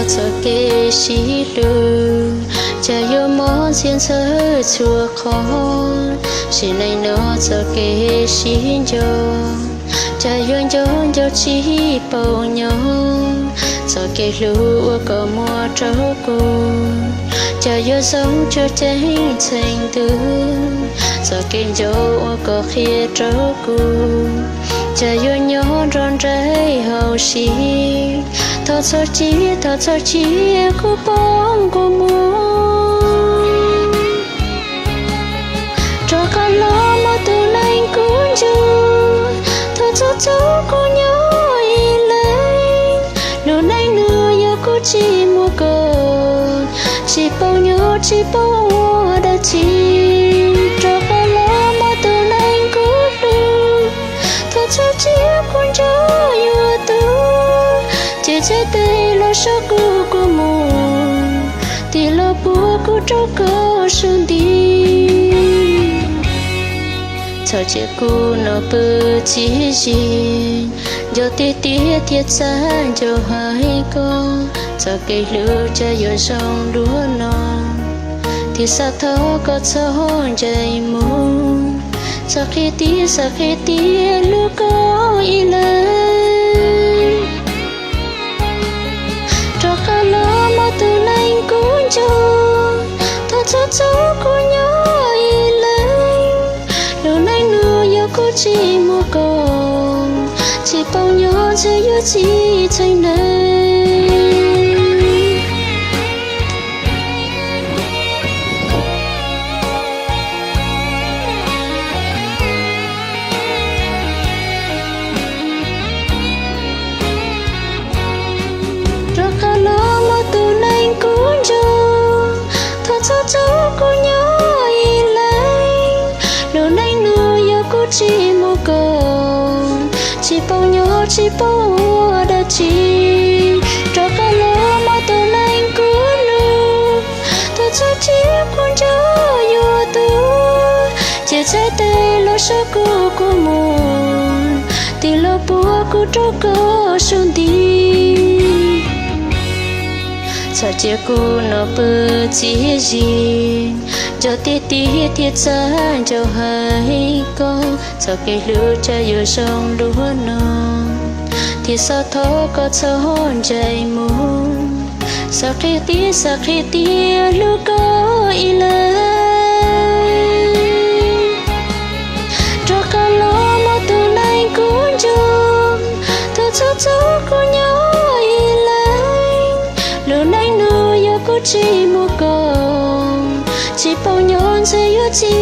Txoj kev sib hlub, cas yuav mob ntxhiab ntxhawv txhua qhov. Sim neej no txoj kev sib nco, cas yuav nco nco tsis paub nyob. Txoj kev hlub uas koj muaj rau kuv, cas yuav zoo cuag ceeb txheej ntuj. Txoj kev nco uas koj qhia rau kuv, cas yuav nyob nrog nraim hauv siab. Thov txhob cia, thov txhob cia kuv poob kua muag. Rov qab los mog tus neeg kuv nco, thov txhob txov kuv nyob ib leeg. Lub neej no yog kuv tsis muaj koj, tsis paub nyob tsis paub ua dab tsi. Rov qab los mog tus neeg kuv hlub, thov txhob cia kuv nco yuav tuag. Ces txhais tes los saib kuv kua muag, tig los puag kuv rau koj sab nti. Txhob cia kuv no pw txiaj zi, nco tiag tiag thiab txaj nco hais koj. Txoj kev hlub cas yuav zoo dua no, thiaj xav thov koj txhob ntsej muag. Xav qhia tiag, xav qhia tiag hlub koj ib leeg. Rov qab los mog tus neeg kuv nco, thov txhob txov kuv nyob ib leeg. Lub neej no yog kuv tsis muaj koj, tsis paub nyob ntshe yuav txi txheej neeg. Rov qab los mog tus neeg kuv nco, thov txhob txov kuv nyob ib leeg. Lub neej no yog kuv tsis muaj koj, tsis paub nyob tsis paub ua dab tsi. Rov qab los mog tus neeg kuv hlub, thov txhob cia kuv nco yuav tuag. Ces txhais tes los saib kuv kua muag, tig los puag kuv rau koj sab nti. Txhob cia kuv no pw txiaj zi, nco tiag tiag thiab txaj nco hais koj. Txoj kev hlub cas yuav zoo dua no, thiaj xav thov koj txhob ntsej muag. Xav qhia tiag, xav qhia tiag hlub koj ib leeg. Rov qab los mog tus neeg kuv nco, thov txhob txov kuv nyob ib leeg. Lub neej no yog kuv tsis muaj koj, tsis paub nyob ntshe yuav txi